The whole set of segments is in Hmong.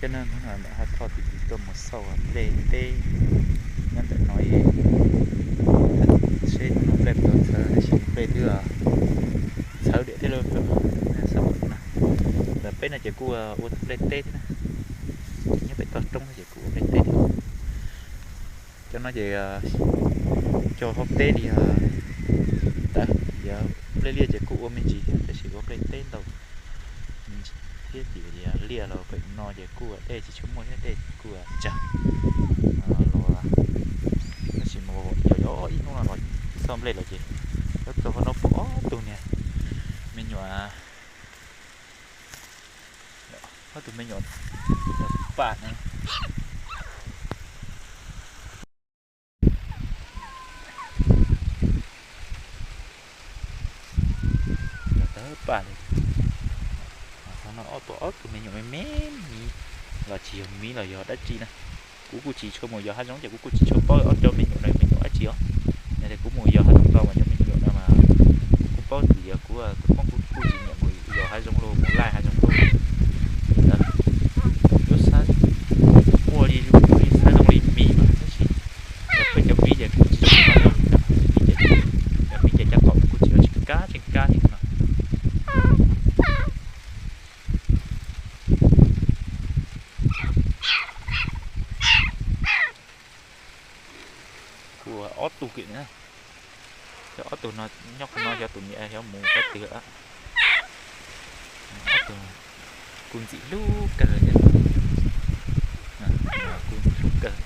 Cov neeg hnub no lawm ho thoj tus tis tuaj mus xauj nplej teb nyob ntawm no seb hnub no nplej puas txhawv tab sis nplej twb txhawv diam thiab lauj. Ntawm peb no ces kuj ua tus nplej teb thiab na, nyob pem toj roob ces kuj ua nplej teb thiab. Cov no ces cog hauv teb li ntawd, nplej liaj ces kuj ua me ntsis thiab tab sis ua nplej teb ntau me ntsis thiab ces liaj los pem no ces kuj dej tsis tshua muaj thiab dej kuj tsawg los tab sis mas yog ib hnub no los xauj nplej lawm ces tau tau no pom ob tug niag me nyuam, ob tug me nyuam pam no. Tawg pam li. Qhov no ob tug, ob tug me nyuam me me miv los tsis yog miv los yog dab tsi na. Kuv kuj tsis tshua mus yos hav zoov ces kuv kuj tsis tshua paub ob cov me nyuam no me nyuam dab tsi os. Yog tias kuv mus yos hav zoov tau mas cov me nyuam no mas kuv paub tias yog kuv tus poj kuv kuj tsis nyiam mus yos hav zoov los mus laij hav zoov los. Kuv xav ua li, kuv xav zoo li miv mas tab sis yog peb cov miv ces kuj tsis zoo li no thiab. Cov miv ces cov miv ces cov qaum kuj tsis yog tsis kab tsis kab li no. Kuj ob tug kiag na. Ob tug no nyob qhov no xyov tus niam xyov mus qhov twg lawm. Ob tug kuj ntxim hlub kawg thiab. Kuj ntxim hlub kawg.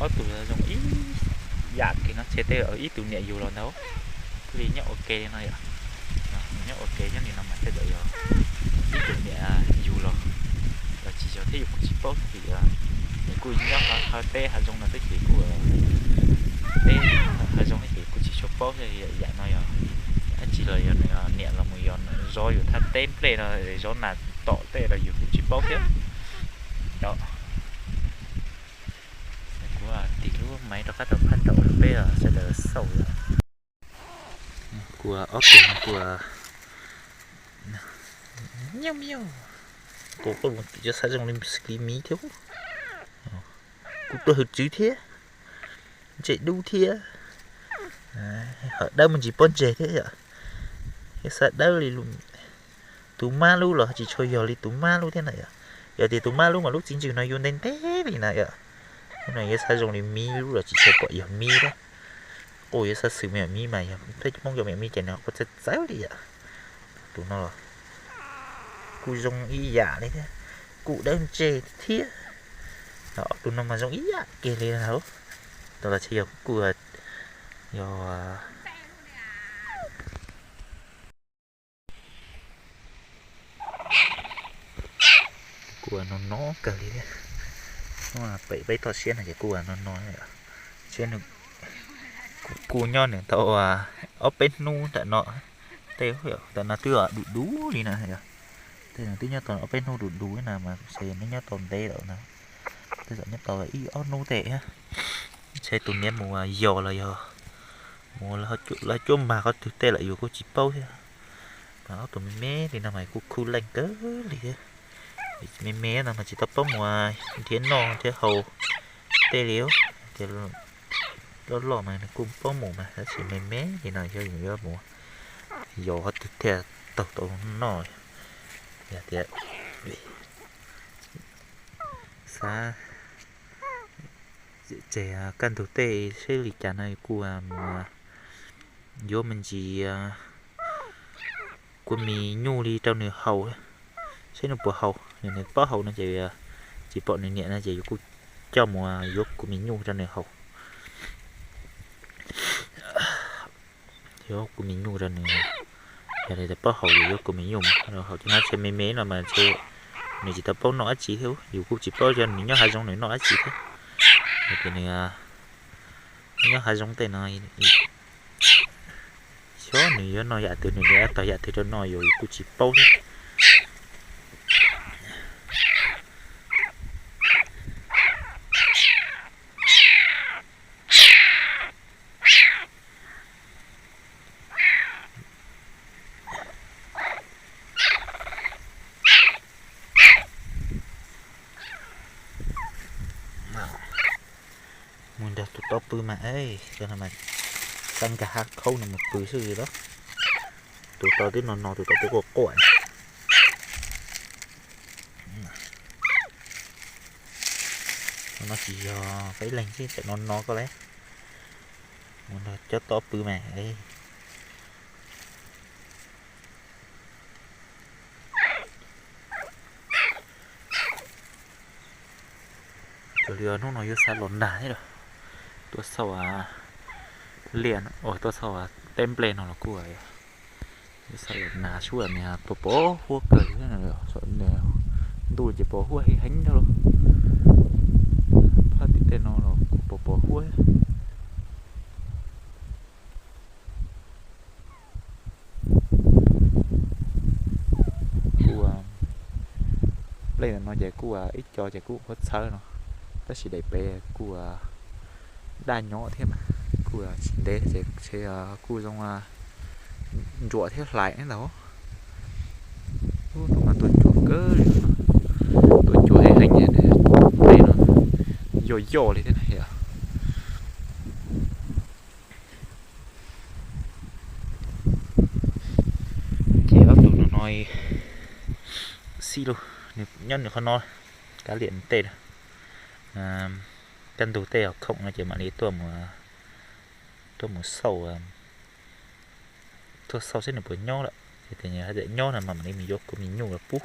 Ob tug zoo ib yam kiag no ntshe tej zaum ib tug niam yug los ntag. Thiaj li nyob ua ke li no yom. Nyob ua ke nyob li no mas tej zaum yog ib tug niam yug los, los tsis yog thiab yus kuj tsis paub thiab ces nws kuj nyob hav teb hav zoov no thiab ces kuj teb hav zoov thiab ces kuj tsis tshua paub thiab yam no yog dab tsi los yog niam los mus yos zov yus thaj teb nplej no zov nas tom tej los yus kuj tsis paub thiab. Kuv tig lub maiv rov qab rau phab nraum peb sawv daws xauj. Kuv ob tug no kuv nyob me, kuv kuj mus tim cov xav zoo li miv thiab. Kuv tuaj hwm tswv thiab, ntsej dub thiab, hawm dawb me ntsis pob ntseg thiab yom. Yog xav dawb li tus mab lub los tsis tshua yog li tus mab lub thiab na yom. Yog tias tus mab lub mas lub txiv ntsws no yuav ntev ntev li na yom. Hnub no yuav xav zoo li miv lub los tsis tshua pom yog miv thiab. Quj yuav xav xwm me nyuam miv mas yog peb Hmoob cov me nyuam miv ces nws quaj txawv txawv li yom. Tus no los kuj zoo ib yam li thiab, kuj dawb ntseg thiab. Ob tug no mas zoo ib yam kiag li na. Tus los ntshe yog kuj yog kuj no no kawg li thiab. Pem peb toj siab no ces kuj no no. Kuv kuj nyob nws tau ob peb hnub ntawm no, tej ntawm no twb du du li na yom. Tej no twb nyob tau ob peb hnub du du na mas ntshe nws nyob tau ntev lawm na. Tej zaum nyob tau ib ob hnub tej thiab. Ntshe tus niam mus yos los yog mus lawv cuab mag qhov twg tej lawm yus kuj tsis paub thiab. Mas ob tug me me li no mas kuj khuj leej kawg li thiab. Me me no mas tsis tau paub mus nrhiav noj nrhiav haus tej li. Tias loj loj mas nws kuj paub mus mas tab sis me me li no xyov yus yuav mus yos qhov twg thiaj taug tau noj. Yog tias xav tseg kaj ntug tej seb li cas no kuj mus yuav me ntsis kua mis nyuj li rau nws haus, seb nws puas haus. Yog nws paub haus no ces tsis pom nws niam no ces yus kuj coj mus yuav kua mis nyuj rau nws haus. Yuav kua mis nyuj rau nws, yog nws paub haus yus yuav kua mis nyuj rau haus. Cov no ntshe me me no mas ntshe nws tsis tau paub noj dab tsi thiab, yus kuj tsis paub yog nws nyob hav zoov nws noj dab tsi thiab. Yog tias nws nyob hav zoov tej no, xyov nws yuav noj yam twg, nws yuav tog yam twg rau noj yus kuj tsis paub thiab. tob pw mas, xav nkag hab khaub no mus pw xwb li lawm. Tus tod twb no no, tus tod twb quaj quaj. No tsis yog peb leeg xwb, tam no no koj le. Mus nrog cov tob pw mas. Tus li hnub no yuav xav los nag thiab, tuaj xauj liaj, tuaj xauj teb nplej no los kuj yuav xav los nag sub, niag pos pos huab kawg li. Ntuj ces pos huab heev heev thiab lauj. Phab tim tej no los kuj pos pos huab. Kuj, nplej ntawm no ces kuj ib co ces kuj huab txhawb no, tab sis daim pem kuj daj nyob thiab mas, kuj tsis ntev ces kuj zoo ntsuam thiab hlais ntag. Ub, hnub no tuaj cuag kawg li, tuaj cuag heev heev, nplej no yoj yoj li thiab na yom. Ces ob tug no no xij lug, nyob nws qhov no, kav liam tej, kaj ntug tej os, khoom no ces mam li tuaj mus xauj, tuaj xauj saib nws puas nyob lawm. Ces tias nyob no mas mam li mus yuav kuv me nyuj los pub,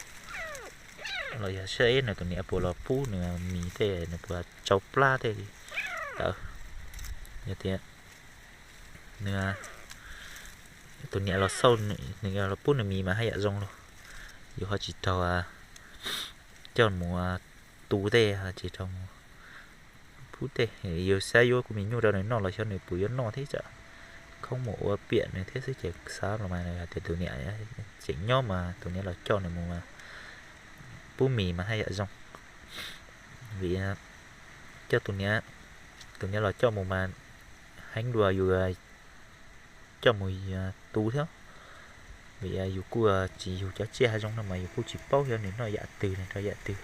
los yog saib nws tus niam puas los pub nws mis tej, nws puas tsau plab tej li ntawd. Yog tias nws, tus niam los xauj, nws los pub nws mis mas haj yam zoo lauj. Yus ho tsis raug coj mus tu tej, tsis raug mus pub tej. Yus xav yuav kuv me nyuj rau nws noj los xyov nws puas yuav noj thiab, tsam khoob mus ua piam nws thiab xwb. Ces xav los mas hais tias tus niam tseem nyob mas tus niam los coj nws mus pub mis mas haj yam zoo. Vim coj tus niam, tus niam los coj mus mas heev dua yus coj mus tu thiab. Vim yus kuj tsis yug cov tsiaj hav zoov no mas yus kuj tsis paub xyov nws noj yam twg, nws rau yam twg.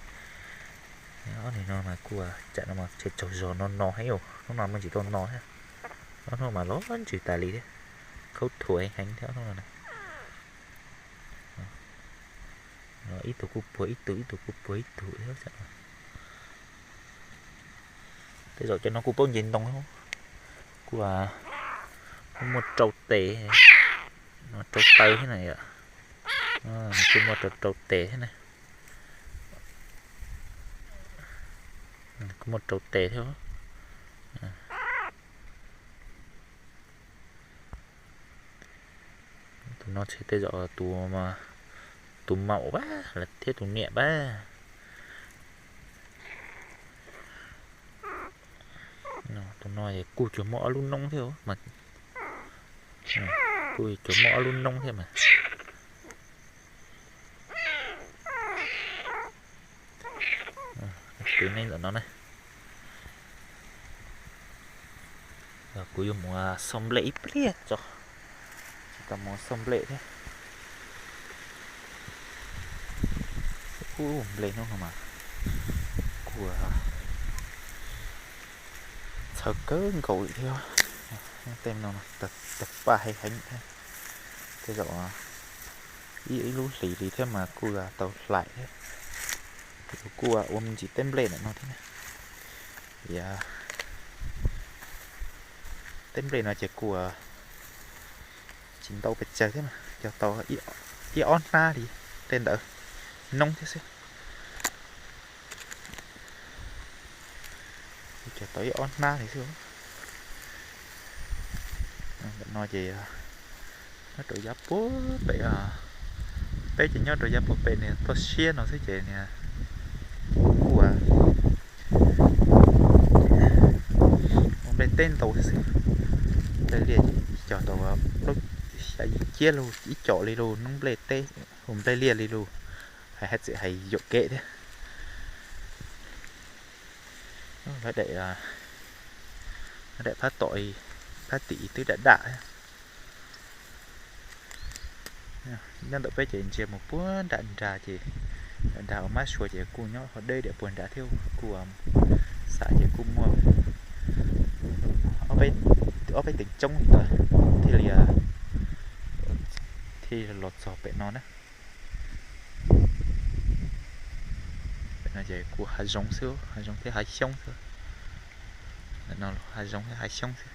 Ob niag no mas kuj tsam no mas tsaug zog no no heev, hnub no muaj ntsis tau no thiab. Ob hnub mas los ntsws tas li thiab, khaub thuas heev thiab ob hnub no na. Ib tug kuj puag ib tug, ib tug kuj puag ib tug thiab. Tej zaum cov no kuj paub nce ntoo, kuj muaj rau tes, rau taw thiab na yom. Kuj muaj rau rau tes thiab na. Kuj muaj rau tes thiab. Tus no ces tej zaum tus, tus maum pab thiab tus niam pab. Tus no kuj cuag muaj ob lub noob thiab mas, kuj cuag muaj ob lub noob thiab mas. Kwv neeb ntawm no ne. Kuv yuav mus xauj nplej ib pliag tso, tsis tau mus xauj nplej thiab. Ub, nplej hnub no mas kuj txhawv kawg nkaus li thiab. Tej no tawg paj heev heev thiab. Tej zaum ib, ib lub hlis li thiab mas kuj tau hlais thiab. Kuj ua me ntsis teb nplej ntawm no thiab na. Vim teb nplej no ces kuj tsis ntau pes tsawg thiab mas cog tau ib ob hnab li tej ntawd, noob thiab xwb. Cog tau ib ob hnab li xwb. Ntawm no ces nyob rau yav puag pem, peb ces nyob rau yav puag pem niag toj siab no xwb ces niag kuj ua nplej teb ntau xwb. Nplej liaj ces cog tau plaub xya yim ciab lug ib co li lug noob nplej teb, ua nplej liaj li lug, hais haj txwm hais yuam kev thiab. Lawv daim, daim phab tom, phab tim twb dam dam thiab. Nyob ntawm peb ces ntsia mus puag nram nrag ces, nram nrag ua mab sua ces kuj nyob ho deb dam puag nrad thiab, kuj xam ces kuj muaj Ob peb, ob peb teev tsoob li ntawd thiaj li, thiaj los txog pem no na. Pem no ces kuj hav zoov xwb, hav zoov thiab hav xyoob xwb. Ntawm no hav zoov thiab hav xyoob xwb.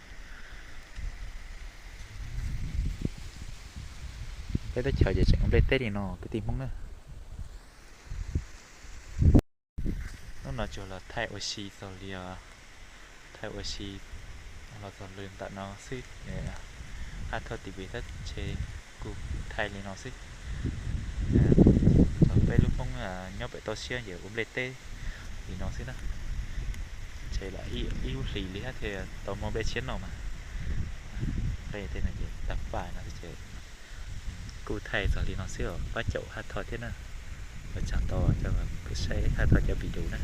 Peb teb chaws ces tseem ua nplej teb li no kwv tij Hmoob na. Hnub no tsuas los thaij ua si txog li, thaij ua si los txog li ntawm no xwb. Haj Thoj T V tab ntshe kuj thaij li no xwb. Txog peb lub Hmoob nyob pem toj siab ces ua nplej teb li no xwb na. Ntshe lam ib lub hlis li thiaj tau muaj nplej tshiab noj mas. Nqe tej no ces tag paj no xwb ces kuj thaij txog li no xwb os, pab caum Haj Thoj thiab na. Ua tsaug ntau cov kuj saib Haj Thoj cov video na.